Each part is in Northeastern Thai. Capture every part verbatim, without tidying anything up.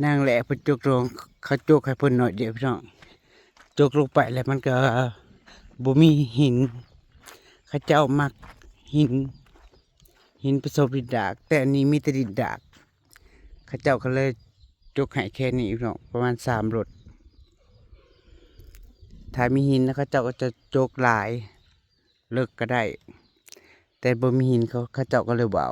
นางแหล่เพิ่นจกลง เขาจกให้เพิ่นหน่อยเดียวพี่น้อง จกลงไปแล้วมันก็บ่มีหิน เขาเจ้ามักหิน หินผสมดินดาก แต่อันนี้มีแต่ดินดาก เขาเจ้าก็เลยจกให้แค่นี้พี่น้อง ประมาณสามรถ ถ้ามีหินนะ เขาเจ้าก็จะจกหลาย เลิกก็ได้ แต่บ่มีหินเขา เขาเจ้าก็เลยบ่เอา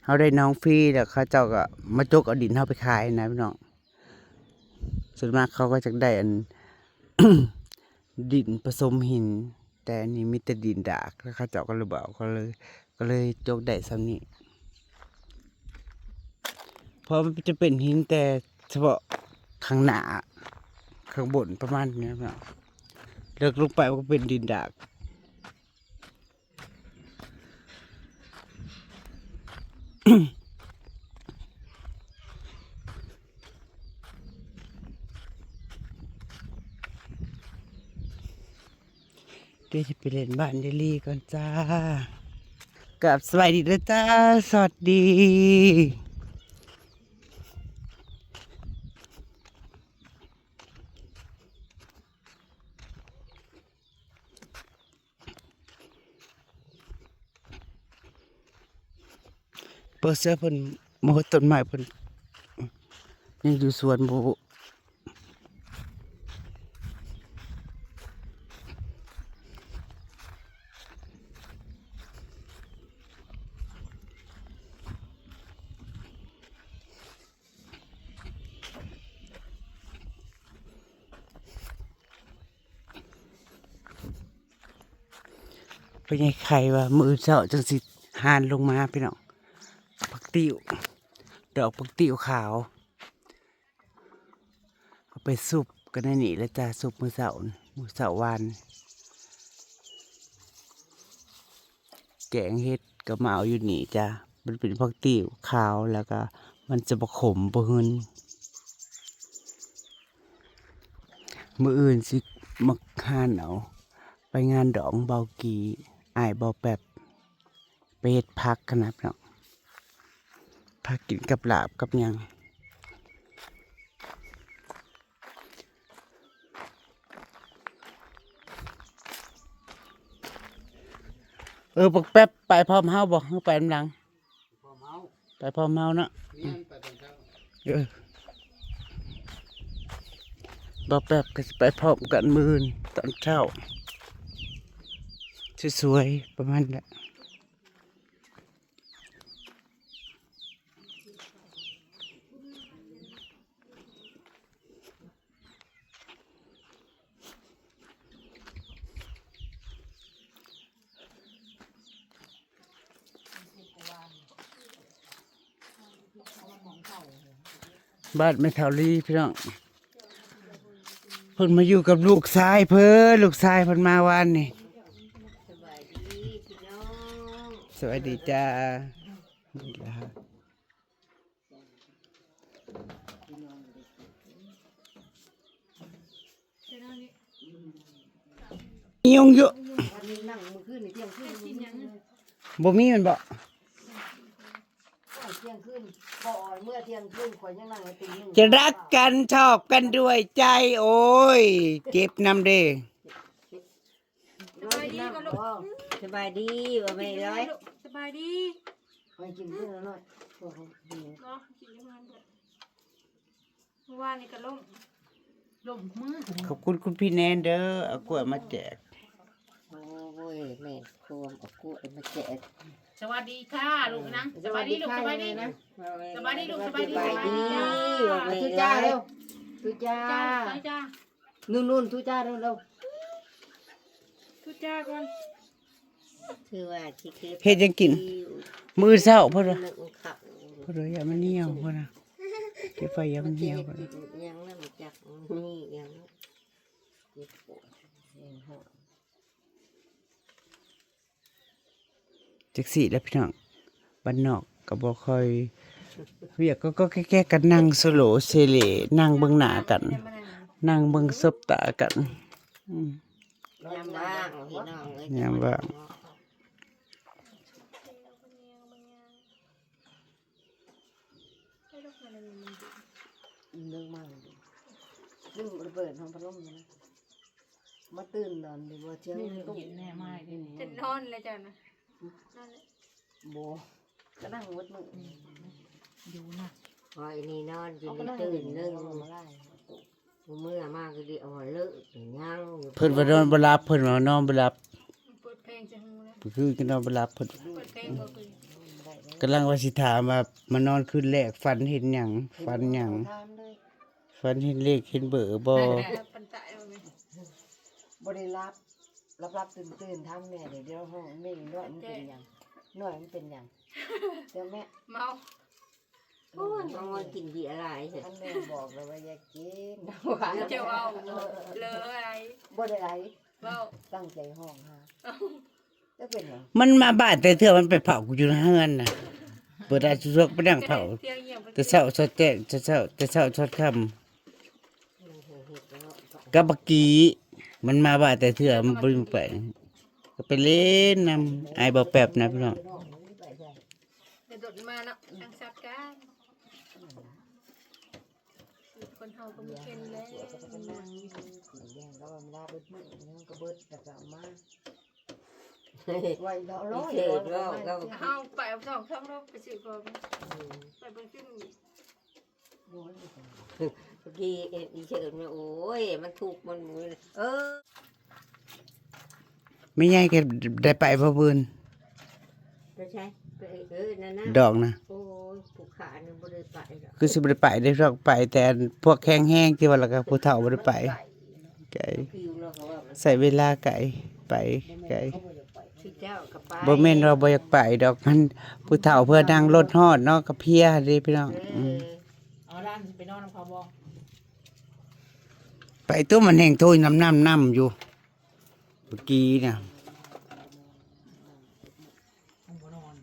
เฮาได้น้องฟรีแล้วเขาเจ้าก็มาจกเอาดินเฮาไปขายนะพี่น้อง ส่วนมากเขาก็จะได้อัน ดินผสมหิน แต่อันนี้มีแต่ดินดาก แล้วเขาเจ้าก็เลยบ่เอา ก็เลย ก็เลยจกได้ส่ำนี้ เพราะมันจะเป็นหินแต่เฉพาะข้างหน้า ข้างบนประมาณนี้นะ เลิกลงไปมันก็เป็นดินดาก เดี๋ยวจะไปเล่นบ้านยายลีก่อนจ้า กับสบายดีเด้อจ้า สวัสดี เปิดเสื้อเพิ่น มาเฮ็ดต้นไม้เพิ่น ยังอยู่สวนบ่ เป็นไงไข่ว่ามื้อเช้าจังสิหานลงมาพี่น้อง ผักติ้ว ดอกผักติ้วขาว เอาไปซุปกันในนี่แหละจ้า ซุปมื้อเช้า มื้อเช้าวาน แกงเห็ดก็มาเอาอยู่นี่จ้า มันเป็นผักติ้วขาว แล้วก็มันจะบ่ขมบ่หืน มื้ออื่นสิมาหานเอา ไปงานดองเบากี อ้ายเบาแป๊บ ไปเฮ็ดผักกันนะพี่น้อง ผักกินกับลาบกับหยัง เออ บักแป๊บไปพร้อมเฮาบ่ หรือไปนำหลัง พร้อมเฮา ไปพร้อมเฮาเนาะ แม่น ไปตอนเช้า เออ บักแป๊บก็สิไปพร้อมกันมื้ออื่นตอนเช้า สวยๆ ประมาณนั้นแหละ บ้านแม่เฒ่าลีพี่น้อง เพิ่นมาอยู่กับลูกชายเพิ่น ลูกชายเพิ่นมาวานนี่ สบายดีพี่น้อง สวัสดีจ้า ยุงเยอะ วันนี้นั่งมื้อคืนนี่เที่ยงคืน บ่มีแม่นบ่ เที่ยงคืน บ่เมื่อเที่ยงคืน ข่อยยังนั่งอยู่ตีหนึ่ง จะรักกันชอบกันด้วยใจ โอ้ย เจ็บนำเด้ สบายดีก่อนลูก สบายดี ว่าแม่ร้อย สบายดี ไปกินเพื่อนหน่อย เนาะ กินอยู่เพื่อนเถอะ เมื่อวานนี้ก็ล้ม ล้มมือ ขอบคุณคุณพี่แนนเด้อ เอากล้วยมาแจก โอ้ย แม่ครัวเอากล้วยมาแจก สวัสดีค่ะลูกนะ สวัสดีลูก สวัสดี สวัสดีนะ สบายดีลูก สบายดี สบายดี สบายดี ทุจ้าเร็ว ทุจ้า ทุจ้า นู่นๆ ทุจ้าเร็วๆ ทุจ้าก่อน คือว่าสิเก็บ เฮ็ดหยังกิน มื้อเช้าเพิ่นว่า นึ่งข้าว เพิ่นว่าอย่ามันเหนียวเพิ่นน่ะ เก็บไว้อย่ามันเหนียวเพิ่น ยังนั่นจักนี่ยังเจ็บปวด จั่งซี้แหละพี่น้อง บ้านนอกก็บ่ค่อย เวียกก็ ก็แก้ๆ กันนั่งสโลเซเล นั่งเบิ่งหน้ากัน นั่งเบิ่งสบตากัน อืม ยามว่างพี่น้องเอ้ย ยามว่าง เรื่องมากเลย ซึ่งระเบิดห้องพัดลมอยู่นะ มาตื่นนอนดีกว่าเช้า นี่มันเย็นแน่มากเลย จะนอนเลยจ้ะนะ นั่นแหละ โบ ก็นั่งวัดมือ อยู่นะ พอไอ้นี่นอนอยู่ เอาก็ นี่ นั่ง ตื่น อยู่ เรื่อง เอามาไล่ เมื่อมาก็ดี เอาเลอะยังอยู่ เพิ่นว่านอนบ่หลับ เพิ่นว่านอนบ่หลับ เปิดเพลงจะหูแล้ว เพิ่นคือก็นอนบ่หลับ เพิ่น เปิดเพลงบ่คือ กำลังว่าสิถามว่ามานอนคืนแรกฝันเห็นหยัง ฝันหยัง ถามเลย ฝันเห็นเลขเห็นเบอร์บ่ ปันใจเอาไหม บ่ได้หลับ หลับๆตื่นๆถามแม่เดี๋ยว เดี๋ยวห้องแม่น้อยมันเป็นหยัง น้อยมันเป็นหยัง เดี๋ยวแม่ เมา โอ้ย เมากินเบียร์หลายเถอะ ท่านแม่บอกแล้วว่าอย่ากิน เจ้าเอาเลยอะไร บ่ได้ไหล เว้า ตั้งใจห้องหา จะเป็นหยัง มันมาบ้านแต่เทื่อมันไปเผากูอยู่ในเฮือนน่ะ เปิดอาสุสกไปนั่งเผา เที่ยงเยี่ยม แต่เช้าซอดแจ้ง แต่เช้า แต่เช้าซอดค่ำ กับบักกี้ มันมาบ้านแต่เทื่อมันบ่ได้ไป ก็ไปเล่นนำ อ้ายบ่แป๊บนะพี่น้อง เดี๋ยวโดดมาเนาะ ทางสัตว์กัน คนเฮาก็มีแค่นี้แหละ กินแดงก็เวลาเบิดมื้อมันก็เบิด แล้วก็เอามา ไว้ก็เอาร้อย พิเศษ ร้อย เนาะ ก็ เฮาไปเอาสองสามรอบไปซื้อของ อืม ไปเบิ่งขึ้น โอ้ย เมื่อกี้เอ็นอีเชิญมา โอ้ย มันถูกมันมือเลย เออ ไม่ใหญ่ก็ได้ไปบ่เบิ่น ไปใช่ ไป เออ นั่นนะ ดอกนะ โอ้ย ผู้ขานี่บ่ได้ไปดอก คือสิบ่ได้ไปได้ดอก ไปแต่พวกแข็งแรงที่ว่า แล้วก็ผู้เฒ่าบ่ได้ไป ไกล ใช้เวลาไกล ไปไกล คือเจ้าก็ไป บ่แม่นว่าบ่อยากไปดอก มันผู้เฒ่าเพิ่นนั่งรถฮอดเนาะ ก็เพลียเด้พี่น้อง เออ อืม เอาร้านสิไปนอนนำเขาบ่ ไปตัวมันแห้งโทยน้ำๆๆอยู่ เมื่อกี้เนี่ย มันบ่นอน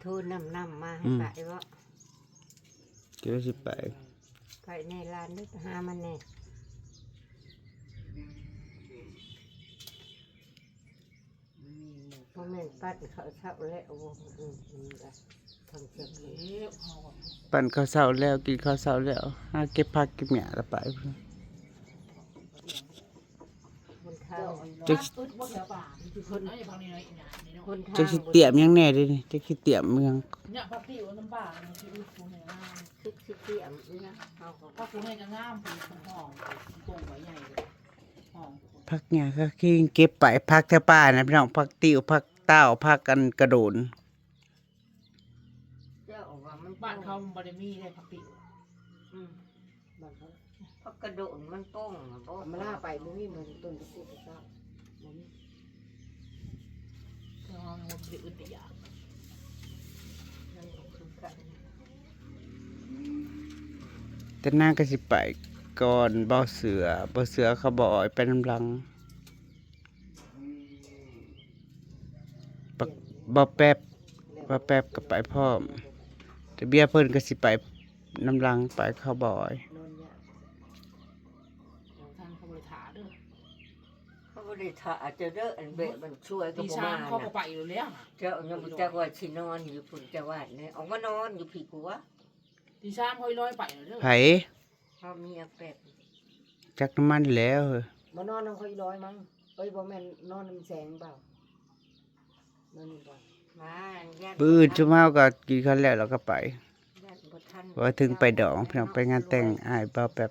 โทรนำๆมาให้ อืม ไปบ่ เดี๋ยวสิไป ไปแน่ หลานเด้อ ไปหามันแน่ บ่แม่นปั้นข้าวเช้าแล้ว โอ้ อืม อืม อ่ะ ทางเจ้า เอ๊ะ เอาอะ ปั้นข้าวเช้าแล้ว กินข้าวเช้าแล้ว หาเก็บผักเก็บหญ้าแล้วไป บนทาง จัก บนทาง จักสิเตรียมหยังแน่เด้นี่ จักสิเตรียมหยัง เนี่ย ผักติ้วน้ำปลาเนี่ย สิอุดปูให้งาม จักสิเตรียมอิหยัง เฮาก็ ผักปูให้ก็งาม ปูหอม ปูใบใหญ่เลย หอม ผักหญ้าก็คือเก็บไป ผักแถวป่านะพี่น้อง ผักติ้ว ผักเต้า ผักอันกระโดน เจ้าว่ามัน บ้านเขามันบ่ได้มีเลยผักปิ้ว อืม บ้านเขา ผักกระโดนมันโป่งน่ะบ่ เอามาล่าไปบ่มี มันต้นกระปุกกระเจ้า บ่มี แต่ว่ามันบ่ได้อึดอยาก มันก็คือกัน แต่นางก็สิไปก่อน บ่าวเสือ บ่าวเสือเขาบ่ออยไปนำหลัง บัก บ่าวแป๊บ บ่าวแป๊บก็ไปพร้อม แต่เบียร์เพิ่นก็สิไปนำหลัง ไปเขาบ่ออย นอนยาก ท่านเขาบ่ได้ถ่าเด้อ เขาบ่ได้ถ่าเจ้าเด้อ อันเบะมันช่วยก็ ตี บ่ สาม มา เขาก็ นะ ไปอยู่แล้วนะ เจ้ายังบ่จักว่าสินอนอยู่พุ้น เจ้าว่าเนี่ย ออกมานอนอยู่พี้กูวะ ตี สาม เขาอีร้อยไปแล้วเด้อ ไผ เขามีอาแปด จักน้ำมันแล้ว มานอนนำเขาอีร้อยมั้ง เอ้ย บ่แม่นนอนนำแสงเปล่า นอนนี่ก่อน มา ย่าน มื้ออื่นชุมเฮาก็กินข้าวแล้วเราก็ไป ย่านบ่ทัน ว่าถึงไปดอง พี่น้อง ไปงานแต่งอ้ายบ่าวแป๊บ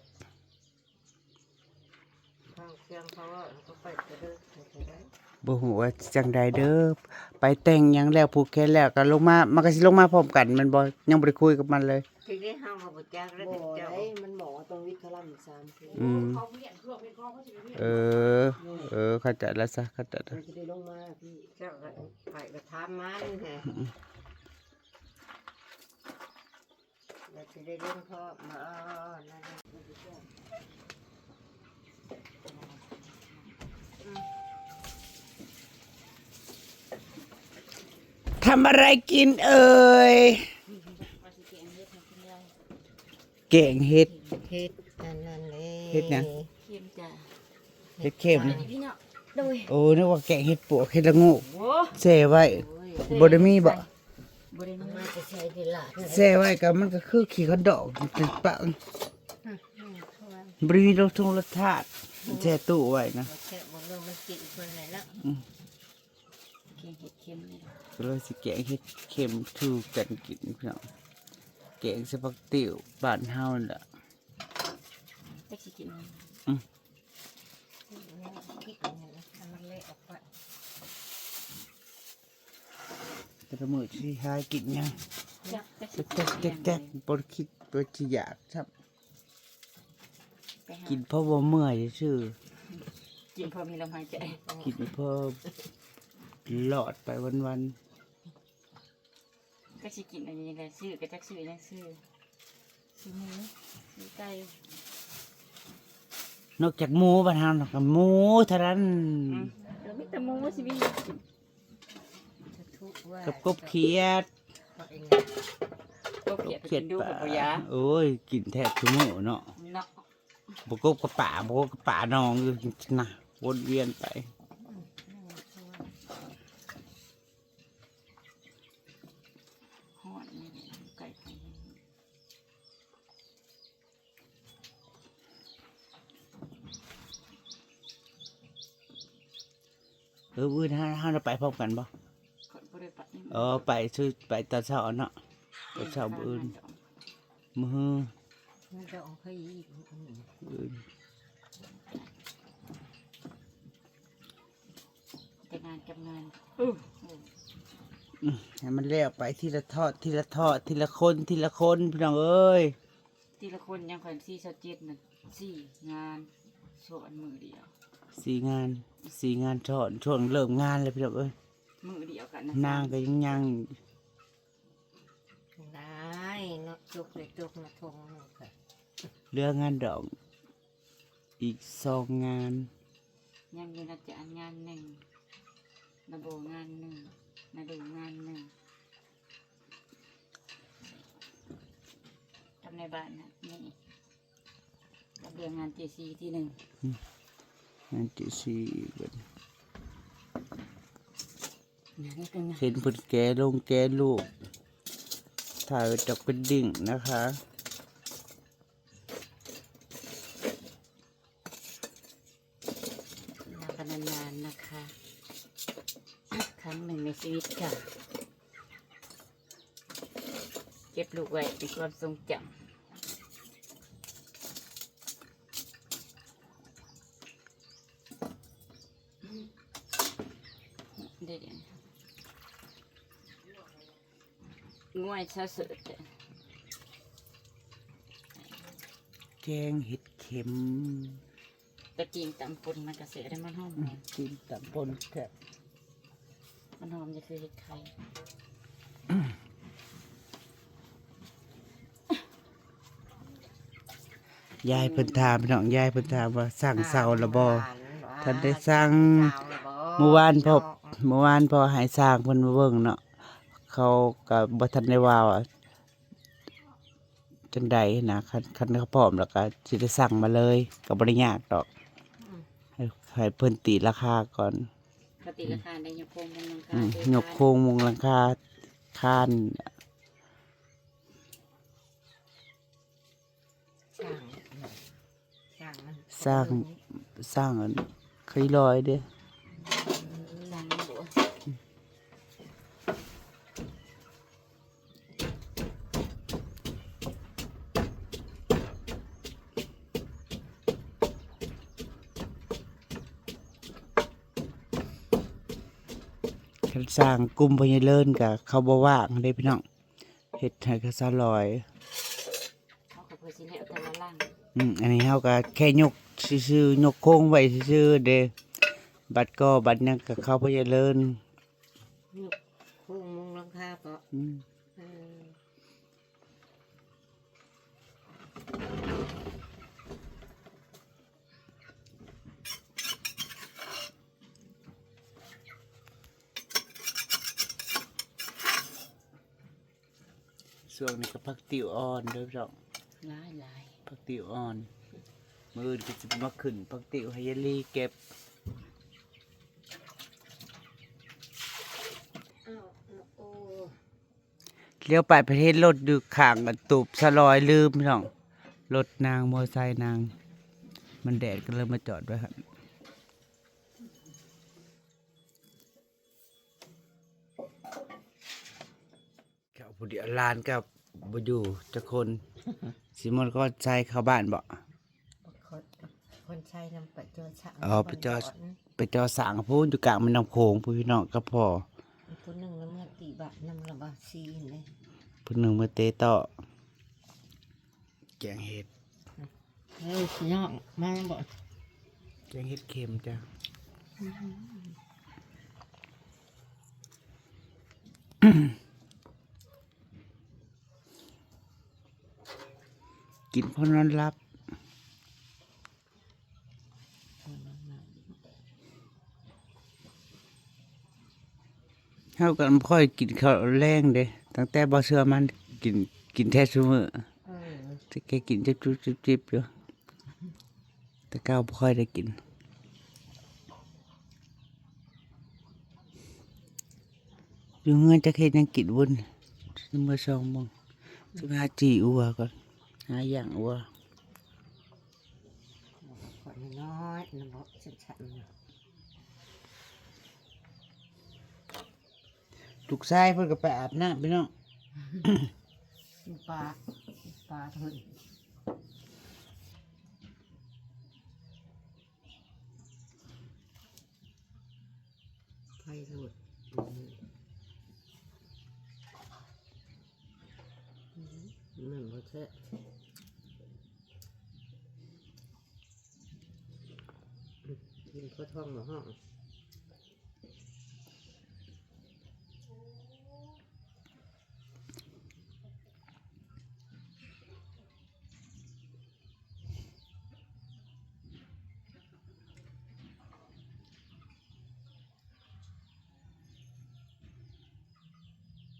ทางเชียงเขาว่าเขาไปกระเดิกไปกระเดิก บ่ฮู้ว่าจั่งใดเด้อ ไปแต่งหยังแล้ว ผูกแขนแล้วก็ลงมา มันก็สิลงมาพร้อมกันแม่นบ่ ยังบ่ได้คุยกับมันเลย ทีนี้เฮาก็บ่จักแล้ว บ่ เจ้า ได้ มันบอกว่าต้องวิทย์คลัมอีกสามคืน อืม เขาเวียนเครื่องเป็นของเขาสิไปเวียน เออ เออ เข้าใจแล้วซะ เข้าใจแล้ว มันสิได้ลงมาพี่ เจ้าก็ไปก็ถามมันแหละ อืม แล้วสิได้เล่นพร้อมมา ทำอะไรกินเอ่ย แกงเห็ด เห็ดอันนั้นเลย เห็ดหยัง เค็มจ้ะ เห็ดเข็ม อันนี้พี่เนาะ โดย โอ้ นึกว่าแกงเห็ดปวก เห็ดละโงก โอ้ แช่ไว้ โอ้ย บ่ได้มีบ่ บ่ได้มี เอามาจะใส่ที่หลาด แช่ไว้ก็มันก็คือขี้ขันดอกติดปะ อืมอืมเพราะว่า บ่ได้มีรสชงรสชาติ แช่ตู้ไว้นะ แช่บ่เรื่องมันกินเพิ่นเลยเนาะ อืม แกงเห็ดเข็มนี่ ก็เลยสิแกงเห็ดเข็มทูกันกินพี่น้อง แกงใส่ผักติ๋วบ้านเฮานี่แหละ จักสิกินหยัง อืม พริกอันนี้นะ เอามันเละออกก่อน แต่ละมื้อสิหากินหยัง จักจักสิ แจ๊ก กินหยัง แจ๊ก แจ๊ก บ่ได้คิดว่าสิอยากซ้ำ ไปหา กินเพราะบ่เมื่อยซื่อ กินพอมีลมหายใจ กินเพราะหลอดไปวันๆ ก็สิกินอันนี้แหละ ซื้อก็จักซื้อหยัง ซื้อ ซื้อหมู ซื้อไก่ นอกจากหมูบ้านเฮานะก็หมูเท่านั้น อืม ก็มีแต่หมูสิมีหยังกิน กับกบเขียด กบเขียด กบเขียด กินดูกับบ่ยา โอ้ย กินแทบทุกมื้อเนาะ เนาะ บ่กบกับป่า บ่กบกับป่าหนองอยู่นะ วนเวียนไป ฮ้อนนี่ไก่ไฟ เออ มื้ออื่นเฮา เฮาไปพร้อมกันบ่ ข้อยบ่ได้ไป เออ ไปซื้อ ไปตอนเช้าเนาะ ตอนเช้ามื้ออื่น มื้อฮือ มันจะออกไปอีก มื้ออื่น แต่งานกับงาน อืม ให้มันแล้วไปทีละทอด ทีละทอด ทีละคน ทีละคน พี่น้องเอ้ย ทีละคนยังค่อย สี่ สิบเจ็ด นั่น สี่ งาน สอนมื้อเดียว สี่ งาน สี่ งานสอน ช่วงเริ่มงานเลยพี่น้องเอ้ย มื้อเดียวกันนะ นางก็ยังยัง ได้เนาะ จกเลยจกมาทงหนึ่งค่ะ เหลืองานดอง อีกสองงาน ยังอยู่นะจ๊ะ งานหนึ่ง นาโบงานหนึ่ง นาดูงานหนึ่ง กับในบ้านนะ นี่ กับเรื่องงานเจซีที่หนึ่ง อืม งานเจซีอีกบัดนี้ งานนี้เป็นงาน เห็นเพิ่นแกะลงแกะลูก ถ่ายไว้จากเป็นดิ่งนะคะ แล้วก็นานๆนะคะ ครั้งหนึ่งในชีวิตค่ะ เก็บลูกไว้เป็นความทรงจำ เด็ด ง่วยซะสุด แกงเห็ดเข็ม แต่กินตำป่นมันก็เสียได้มันหอม อืม กินตำป่นแซ่บ มันหอมจะคือเห็ดไข่ ยายเพิ่นถามพี่น้อง ยายเพิ่นถามว่าสั่งเสาแล้วบ่ หวานหวาน ทันได้สั่ง เสาแล้วบ่ เมื่อวานพอ เนาะ เมื่อวานพอให้สร้างเพิ่นมาเบิ่งเนาะ เขาก็บ่ทันได้ว่าจั่งใดนะ คัน คันเขาพร้อมแล้วก็สิได้สั่งมาเลย ก็บ่ได้ยากดอก อืม ให้ ให้เพิ่นตีราคาก่อน ก็ตีราคาได้ ยกโครงมุงหลังคา อืม เทคาน ยกโครงมุงหลังคา คาน สร้าง สร้างมัน สร้าง สร้างอัน คือลอยเด้ สร้างมันบ่ คันสร้างกลุ่มพ่อใหญ่เลินก็เขาบ่ว่างเด้พี่น้อง เฮ็ดให้เขาสาวลอย เขาก็เพื่อสิแล้วแต่ละหลัง อืม อันนี้เขาก็แค่ยกซื่อๆ ยกโครงไว้ซื่อๆ เด้ บัดก่อบัดหยังก็เข้าไปเจริญ ยกโครงมุงหลังคาก็ อืม เออ ช่วงนี้ก็ผักติ๋วอ่อนเด้อพี่น้อง หลายหลาย ผักติ๋วอ่อน มื้ออื่นก็สิมาขึ้นผักติ๋วให้ยายลีเก็บ อ้าว โอ้ เลี้ยวไปประเทศรถอยู่ข้างกระตูบสะลอยลืมพี่น้อง รถนางมอไซค์นาง มันแดดก็เลยมาจอดไว้ครับ เขาผู้เดียวหลานก็บ่อยู่จักคน สิมนก็ใส่เข้าบ้านบ่ คน คนใช้นำไปเจอสาง อ๋อ ไปเจอ ไปเจอสางพู้นอยู่กลางแม่น้ำโขงพู้นพี่น้องก็พอ ผู้หนึ่งแล้วเมื่อตีบาทนำละบาทสี่เลย ผู้หนึ่งเมื่อเตะต่อ แกงเห็ด เฮ้ยพี่น้องมาบ่ แกงเห็ดเข็มจ้ะ กินพอนอนหลับ เฮาก็บ่ค่อยกินข้าวแลงเด้ ตั้งแต่บ่เชื่อมันกิน กินแท้ซุมื้อ เออ แต่แกกินจุบๆๆๆอยู่ แต่เก่าบ่ค่อยได้กิน อยู่เฮือนจักเฮ็ดหยังกินบุ่น เมื่อสองโมง สิไปหาจี่อัวก่อน หาย่างอัว ขอน้อยๆ น้ำบ่ชันๆ นะ ลูกชายเพิ่นก็ไปอาบน้ำพี่น้อง ปลา ปลาเพิ่น ไฟโหลด อืม อืม มันบ่แซ่บ อืม กินข้าวท้องบ่ฮ้อง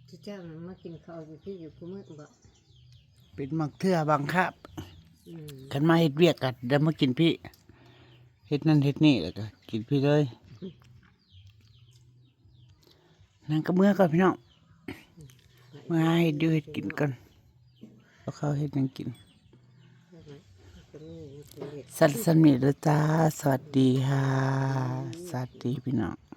ที่เจ้ามันมากินข้าวอยู่พี่อยู่คู่มื้อบ่ เป็นบางเทื่อบางคาบ อืม คันมาเฮ็ดเวียกก็ได้มากินพี่ เฮ็ดนั่นเฮ็ดนี่แล้วก็กินพี่เลย นั่นก็เมื่อก่อนพี่น้อง เมื่อหาเฮ็ดอยู่เฮ็ดกินก่อน เอาข้าวเฮ็ดหยังกิน สั้นๆ นี่เด้อจ้า สวัสดีค่ะ สวัสดีพี่น้อง